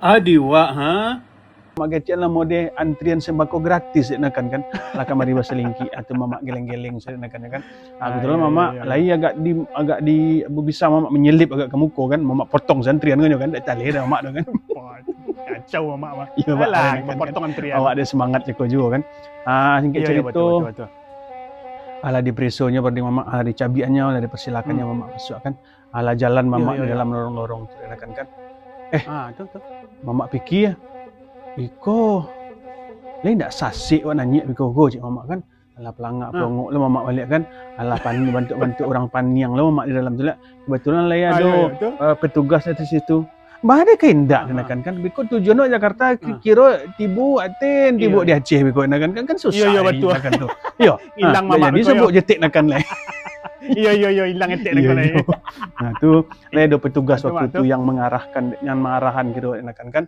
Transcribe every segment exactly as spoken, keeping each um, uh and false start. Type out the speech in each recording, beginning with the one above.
Adi wak, ha? Mamak kecek lah mode antrian sembako gratis, dek nakan kan. Lah kamari basalingkik, atau mamak geleng-geleng, dek nakan kan. Ah, kebetulan mamak lai agak di, agak di, bisa mamak menyelip agak ke muko kan. Mamak potong antrian kan, kan. Tak taleh dah mamak tu kan. Kacau mamak mah. Iyo, Pak, alah, kan, potong antrian. Awak ada semangat cako juo kan. Ah, singkat cerito. Alah diperesonyo, berarti mamak, alah dicabiannyo, alah dipersilakannyo mamak masuak kan. Alah jalan mamak di dalam lorong-lorong tu, dek nakan kan. Eh, mamak pikia, iko lai ndak sasek wak nanyek biko ko, cek mamak kan. Alah pelangak pelongok lo mamak baliak kan. Alah pan-, bantuak-bantuak urang paniang lo mamak di dalam tu lah. Kebetulan lai ado, eh, petugas dari situ. Bah, ado ka indak, dek nakan kan. Biko tujuan wak Jakarta, kiro tibo aten, tibo di Aceh biko, dek nakan kan, kan susah, dek nakan tu. Yo, ilang mamak tu, sabuk jetek nakan lai. Iyo, iyo, iyo, ilang etek nakan lai. Nah, tu lai ado petugas waktu tu yang mengarahkan, yang mangarahan kiro, dek nakan kan.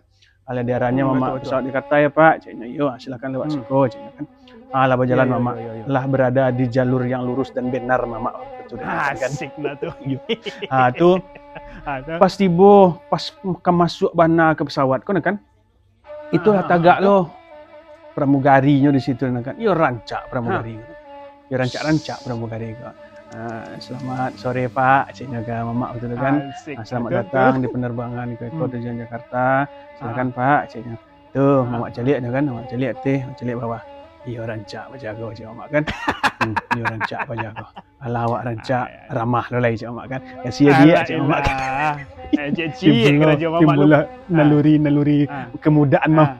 Alah diarahnyo mamak, pesawat Jakarta ya, Pak? Ceknyo, iyo, silakan lewat siko, ceknyo kan. Ah, lah bajalan mamak. Lah berada di jalur yang lurus dan benar mamak waktu tu, dek nakan kan. Asik lah tu. Ah, tu. Pas tibo, pas ka masuak bana ka pesawat ko, dek nakan. Itulah tagak lo pramugarinyo di situ, dek nakan. Iyo rancak pramugari. Iyo rancak-rancak pramugari ko. Ah, "Selamat sore, Pak," ceknyo ka mamak waktu tu kan. "Ah, selamat datang di penerbangan iko-iko tujuan Jakarta. Silakan, Pak," ceknyo. Tu, mamak caliak tu kan, mamak caliak ateh, mamak caliak bawah. "Iyo rancak paja ko," cek mamak kan. Hmm, "iyo rancak paja ko." "Alah, awak rancak ramah lo lai," cek mamak kan. "Kasih hadiah," cek mamak kan. Timbullah naluri-naluri kemudaan mamak.